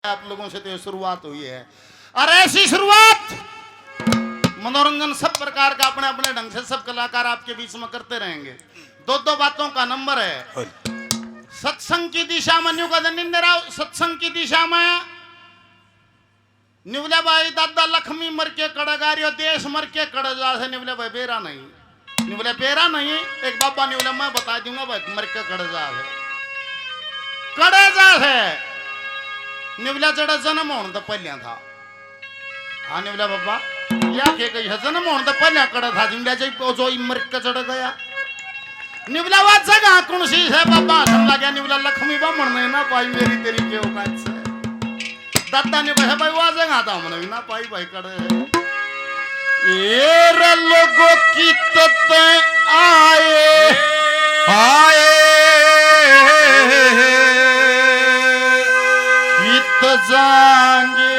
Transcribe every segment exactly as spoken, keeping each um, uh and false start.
आप लोगों से तो ये शुरुआत हुई है। और ऐसी शुरुआत, मनोरंजन सब प्रकार का अपने अपने ढंग से सब कलाकार आपके बीच में करते रहेंगे। दो दो बातों का नंबर है। सत्संग की दिशा में न्यू का निंदे रहो, सत्संग की दिशा में। निवले भाई, दादा लक्ष्मी मर के कड़गा रियो, देश मर के कड़ जा से। निवले भाई, बेरा नहीं। निवले, बेरा नहीं। एक बाबा निवले, मैं बता दूंगा भाई, मर के कड़ जा से, कड़ जा से। निवले, जड़ा जन्म होने तो पहले था। हाँ निवले बाबा, या के कही है, जन्म होने तो पहले कड़ था। निवले जी, वो जो ई मर के चढ़ गया। निवले, वो जगह कौन सी है बाबा? समझ गया। निवले, लक्ष्मी बामण ने ना पाई, मेरी तेरी के औकात से। दादा ने कहा, भाई, वो जगह तो हमने भी ना पाई भाई, कड़े। ए रे लोगो, कित ते आए, आए, कित जाएंगे।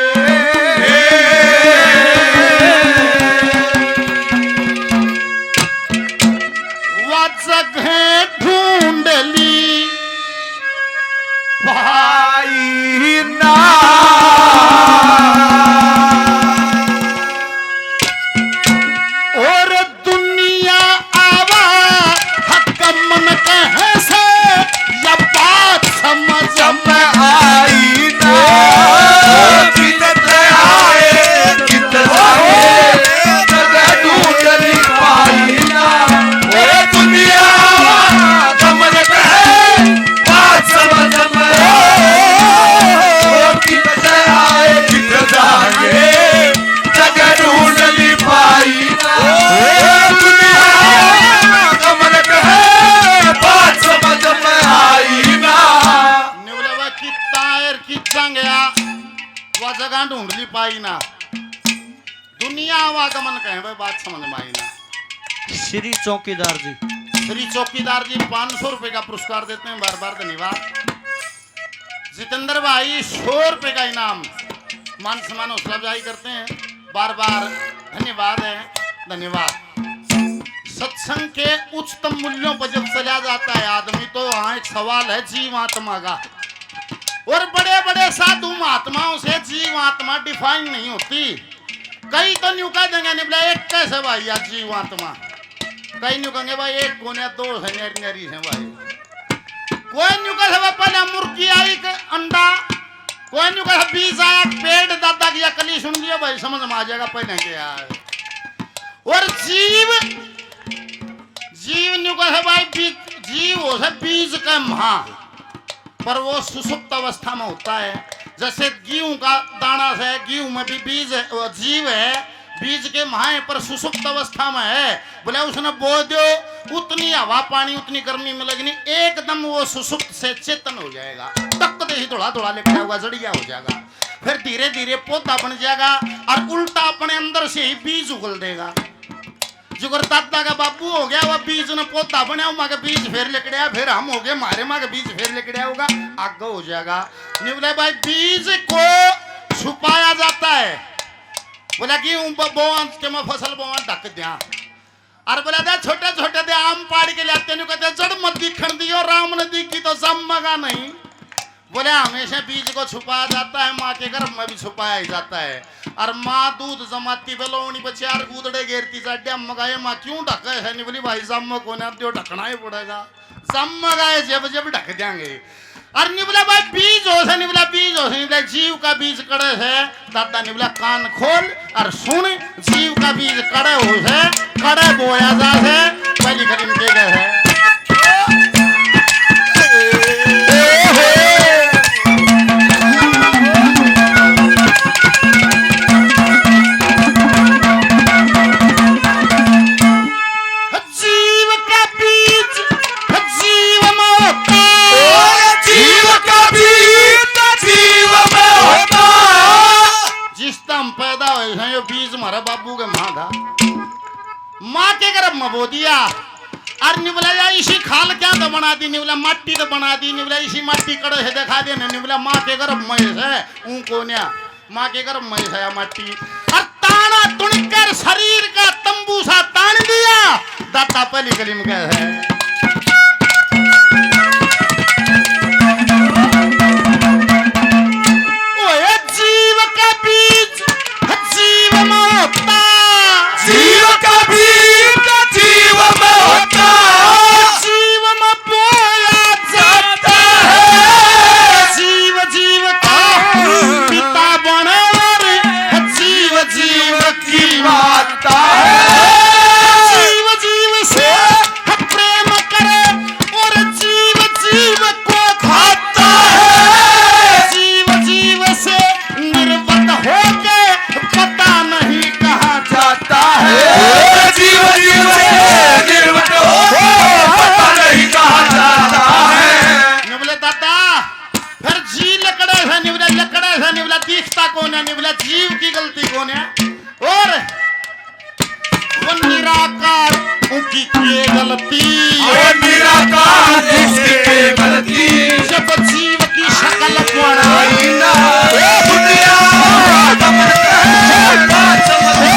वा जगह ढूंढ ली पाई ना। और दुनिया आवा हक मन कह से, या बात समझ में आई ना। कित ते आए, कित जाए, जगह ढूंढ ली पाई ना। ए दुनिया, गमन कहे, बात समझ में। ओ, कित ते आए, कित जाए, जगह ढूंढ ली पाई ना। ए दुनिया, गमन कहे, बात समझ में आई ना। निवले वा कित ते आए, कित जाएंगे, वा जगह ढूंढ ली पाई ना। दुनिया आवागमन कहे भाई, बात समझ में आई ना। श्री चौकीदार जी। श्री चौकीदार जी पाँच सौ रुपए का पुरस्कार देते हैं, बार बार धन्यवाद। जितेंद्र भाई सौ रुपए का इनाम, मान सम्मान हौसला अफजाई करते हैं, बार बार धन्यवाद है, धन्यवाद। सत्संग के उच्चतम मूल्यों पर जब चला जाता है आदमी, तो वहां एक सवाल है जीवात्मा का। और बड़े बड़े साधु महात्माओं से जीवात्मा डिफाइन नहीं होती। कई तो न्यू कह देंगे, निवले, एक कैसे भाई या जीवात्मा? कई न्यू कहेंगे, भाई, एक कोने, दो है, न्यारी न्यारी है भाई। कोई न्यू कहे, भाई, पहले मुर्गी आई के अंडा, कोई न्यू कहे, बीज आया पेड़, दादा की या कली सुन लियो भाई, समझ में आ जाएगा पहले क्या है। और जीव, जीव न्यू कहे, भाई, बीज, जीव हो से बीज के म्हा, पर वो सुसुप्त अवस्था में होता है। जैसे गेहूं का दाना से, गेहूं में भी बीज है, वो जीव है, बीज के म्हा है, पर सुसुप्त अवस्था में है। बोले, उसने बो दो, उतनी हवा पानी, उतनी गर्मी मिलेगी नहीं, एकदम वो सुसुप्त से चेतन हो जाएगा। तक दे ही धोला धोला लिखा हुआ जड़िया हो जाएगा। फिर धीरे धीरे पौधा बन जाएगा और उल्टा अपने अंदर से ही बीज उगल देगा। जुगर दादा का बाबू हो गया, वह बीज ने पौधा बनया, वहां के बीज फिर लिकड़या, फिर हम हो गए, मारे मां के बीज फिर लिकड़या होगा, आगे हो जाएगा। निवले भाई, बीज को छुपाया जाता है। बोला कि ऊं ब-, बोवां के मैं फसल बोवां ढक दिया। और बोला था, छोटे छोटे दे आम पाड़ के लाते, न्यू कहते, जड़ मत दिखण दियो, राम ने दिखी तो जम्मेगा नहीं। बोले, हमेशा बीज को छुपाया जाता है, माँ के गर्भ में भी छुपाया ही जाता है। और माँ दूध जमाती बेलोवनी पे चार गूदड़े घेरती जाड्या, मगाए माँ क्यों ढके है? निवली भाई, जम को ना दियो, ढकना ही पड़ेगा। जम मगाए जब जब ढक देंगे। और निवला भाई बीज हो से, निवला बीज हो से, निवला जीव का बीज कड़े है। दादा निवला कान खोल और सुन, जीव का बीज कड़े हो से, कड़े बोया जा से, पहली कदम के गए है। जीव का बीज जीव में होता। जीव का बीज जीव में होता। जिस टाइम पैदा हुए हैं, यो बीज हमारा बाबू के माँ था। माँ के गर्भ में बो दिया। और निवला या इसी खाल क्या तो बना दी, निवला माटी तो बना दी, निवला इसी माटी कड़े से दिखा दे, निवला माँ के गर्भ में से ऊं कोन्या, माँ के गर्भ में से या माटी। और ताना तुणकर शरीर का तंबू सा तान दिया, दाता पहली गली में गए है। ओए ने बोला जीव की गलती कौन है? और वो निराकार उनकी के गलती। अरे निराकार उसकी के गलती। जब जीव की शक्ल बनाई ना, ए दुनिया, कमर पे बात समझ,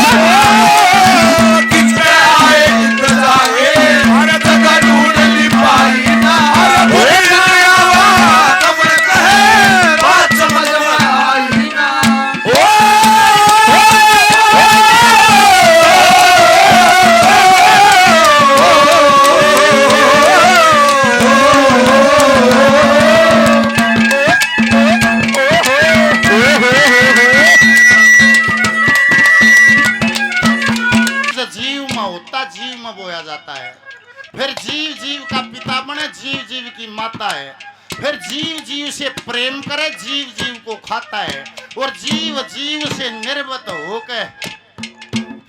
किसके आए, किसके जाए, अरे जगह ढूंढ ली पाई ना। अरे दुनिया, कमर पे बात समझ में आई ना। जीव में होता, जीव में बोया जाता है। फिर जीव जीव का पिता बने, जीव जीव की माता है। फिर जीव जीव से प्रेम करे, जीव जीव को खाता है, और जीव जीव से निर्मित होके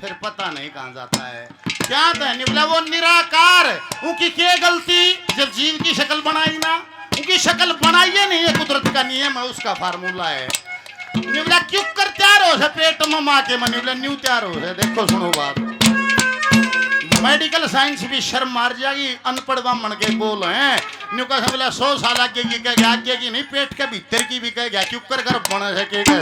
फिर पता नहीं कहाँ जाता है। क्या तो है, निवला वो निराकार, उनकी के गलती, जब जीव की शक्ल बनाई ना, उनकी शक्ल बनाई है नहीं, ये कुदरत का नियम है, उसका फार्मूला है। निवला क्यों कर तैयार हो से पेट में माँ के में, निवला न्यू तैयार हो से। देखो, सुनो बात, मेडिकल साइंस भी शर्म मार जाएगी, अनपढ़ ब्राह्मण के बोल हैं। न्यू कह बोला, सौ साल आगे की कह गया, आगे की नहीं, पेट के भीतर की भी कह गया, क्यों कर कर बने से के कहे।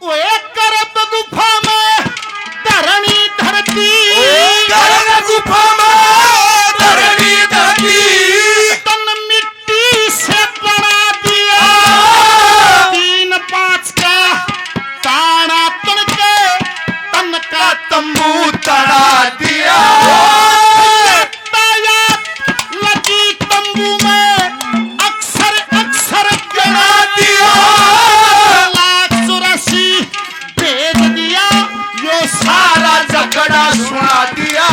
ओए गर्भ गुफा में धरणी धरती। ओ गर्भ गुफा में धरणी धरती। तन मिट्टी से बना दिया। तीन पाँच का ताना तन के, तन का तंबू तड़ा दिया। ताया लगी तंबू में अक्सर अक्सर गिना दिया। लाख चौरासी भेज दिया, यो सारा झगड़ा सुना दिया।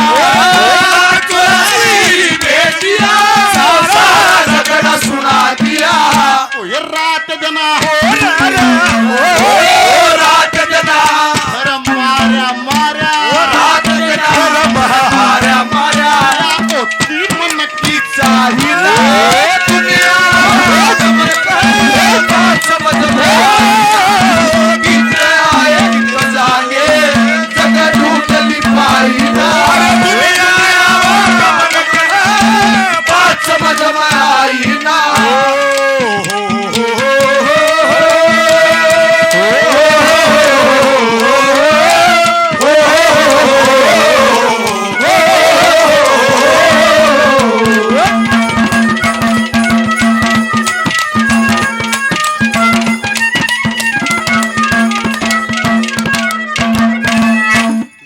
लाख चौरासी भेज दिया, सारा झगड़ा सुना दिया। ओ ये रात जना हो, ओ रात जना। अरे मारा, मारा। ओ रात जना। अरे मारा, मारा। ओ तीन मन की चाहिए दुनिया। बात समझ में कितने आए, कितने जाएंगे, जगह ढूंढ ली पाई ना। अरे दुनिया। बात समझ में आई ना।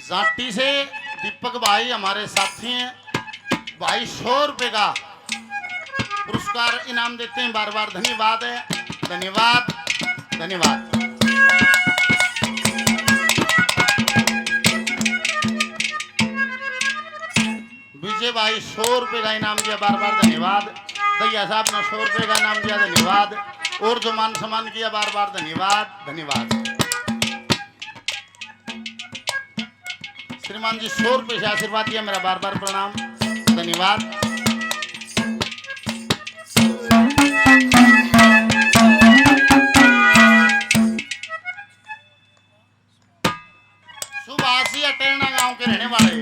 जाटी से दीपक भाई हमारे साथी हैं। भाई सौ रुपए का पुरस्कार इनाम देते हैं। बार बार धन्यवाद है, धन्यवाद, धन्यवाद। विजय भाई सौ रुपए का इनाम दिया, बार बार धन्यवाद। दैया साहब ने सौ रुपए का इनाम दिया, धन्यवाद। और जो मान सम्मान किया, बार बार धन्यवाद, धन्यवाद। श्रीमान जी सौ रुपए से आशीर्वाद दिया, मेरा बार बार प्रणाम, धन्यवाद। सुभाष जी अटेरना गांव के रहने वाले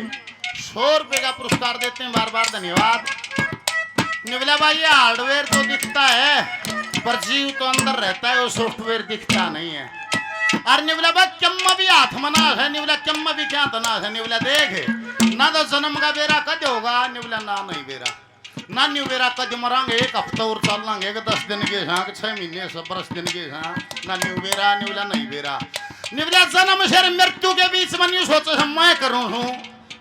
सौ रुपए का पुरस्कार देते हैं, बार बार धन्यवाद। निवला भाई, ये हार्डवेयर तो दिखता है, पर जीव तो अंदर रहता है, वो सॉफ्टवेयर दिखता नहीं है। और निवला भाई, कम भी हाथ मना है, निवला कम भी क्या तना है, निवला देख, ना तो जन्म का बेरा कद होगा, निवला ना नहीं बेरा, ना न्यू बेरा कद मरांगे, एक हफ्ता और चल लांगे, एक दस दिन के सां, छह महीने से बरस दिन के सां, ना न्यू बेरा, निवला नहीं बेरा। निवला जन्म से मृत्यु के बीच में न्यू सोचे से मैं करूं हूं,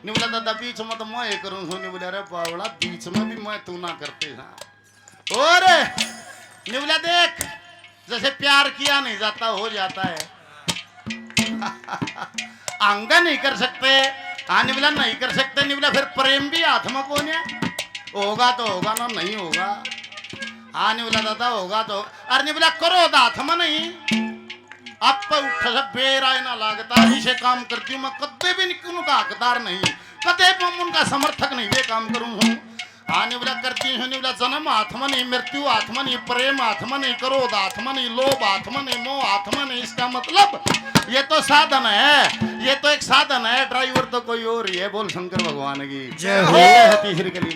निवला दादा बीच में तो मैं ही करूं हूं, निवला रे बावला बीच में भी मैं तू ना करते सां। और निवला देख, जैसे प्यार किया नहीं जाता, हो जाता है। आंगा नहीं कर सकते। हाँ, निवला नहीं कर सकते, निवला फिर प्रेम भी हाथ में कोन्या। होगा तो होगा ना, नहीं होगा। हाँ, निवला दादा होगा तो, अरे निवला करो तो हाथ में नहीं। आप पे उठ से बेरा ही ना लागता, इसे काम करती हूँ मैं, कदे भी नहीं, उनका हकदार नहीं, कदे भी मैं उनका समर्थक नहीं, ये काम करूँ हूँ। हाँ, निवला करती हूँ, निवला जन्म हाथ में नहीं, मृत्यु हाथ में नहीं, प्रेम हाथ में नहीं, क्रोध हाथ में नहीं, लोभ हाथ में नहीं, मोह हाथ में नहीं। इसका मतलब ये तो साधन है, ये तो एक साधन है, ड्राइवर तो कोई और ही है। बोल शंकर भगवान की जय हो। ये है तीसरी कली।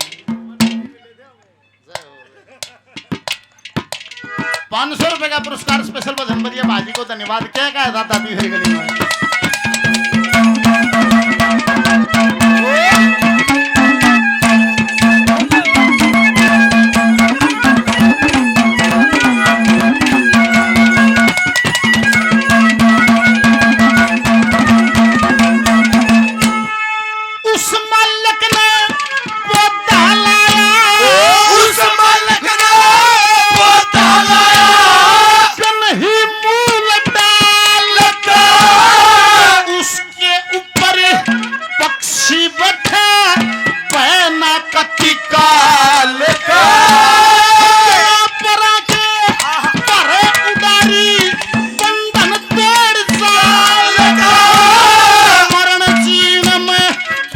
पाँच सौ रुपए का पुरस्कार स्पेशल भजन बलिया भाजी को धन्यवाद। क्या कहा दादा तीसरी कली में? उस मालिक ने पौधा लाया, उस मालिक ने पौधा लाया, कन ही मूल डाल का, उसके ऊपर पक्षी बैठे, बहना कति काल का। परा के भरे उडारी, बंधन तोड़ जाल का। मरण जीवन में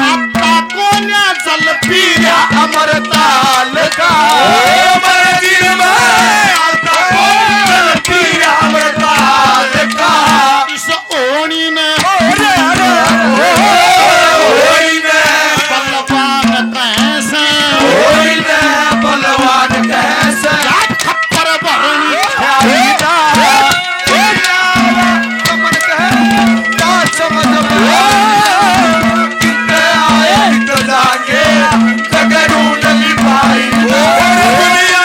आता कोन्या, जल पीरा अमर ताल का। ओ मरण जीवन में आता कोन्या, जल पीरा अमर ताल का। इस ओणी ने, ओणी ने बलवान कैसे, ओणी ने बलवान कैसे, या छप्पर भरणी प्यारी ना। समझ में आए तो जाके जगरू नली भाई ना। दुनिया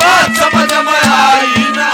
बात समझ में आई ना।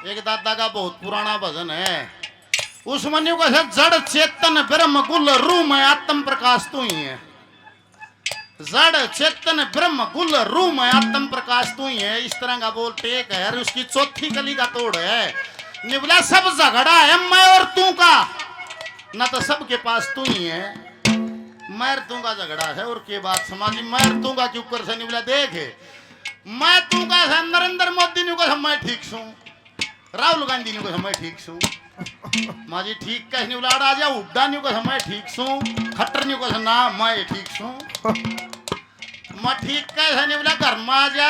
एक दादा का बहुत पुराना भजन है, उसमें न्यू कहे, जड़ चेतन ब्रह्म गुल रूह में आत्म प्रकाश तू ही है। जड़ चेतन ब्रह्म गुल रूह में आत्म प्रकाश तू ही है। इस तरह का बोल टेक है और उसकी चौथी कली का तोड़ है। निवला सब झगड़ा है मैं और तू का, ना तो सबके पास तू ही है। मैं और तू का झगड़ा है और के बात समाजी, मैं और तू का क्यों कर से निवला देख। मैं तू का से नरेंद्र मोदी न्यू का से मैं ठीक सूं, राहुल गांधी न्यू का से मैं ठीक सूं। माँ जी ठीक कैसे निवला आ जा, हुड्डा न्यू का से मैं ठीक सूं, खट्टर न्यू का से ना मैं ठीक सूं। माँ ठीक कैसे निवला घर में आ जा,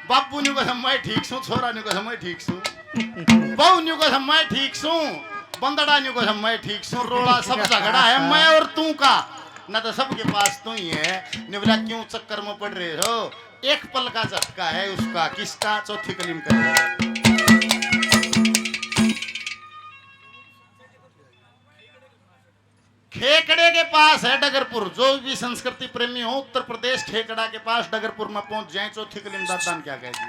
बाबू न्यू का से मैं ठीक सूं, छोरा न्यू का से मैं ठीक सूं, बहू न्यू का से मैं ठीक सूं, बंदड़ा न्यू का से मैं ठीक सूं। रोला सब झगड़ा है मैं और तू का, ना तो सबके पास तू ही है। निवला क्यों चक्कर में पड़ रहे हो? एक पल का झटका है उसका, किसका? चौथी कली में कहे। खेकड़े के पास है डगरपुर। जो भी संस्कृति प्रेमी हो, उत्तर प्रदेश खेकड़ा के पास डगरपुर में पहुंच जाए। चौथी कली में दादा ने क्या कह दिया?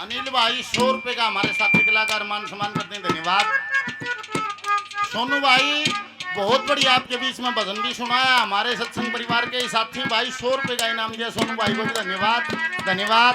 अनिल भाई सौ रुपए का हमारे साथी कलाकार मान सम्मान करते हैं, धन्यवाद। सोनू भाई बहुत बढ़िया आपके बीच में भजन भी सुनाया, हमारे सत्संग परिवार के ही साथी भाई सौ रुपए का इनाम दिया सोनू भाई को भी, धन्यवाद, धन्यवाद।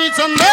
चंदे।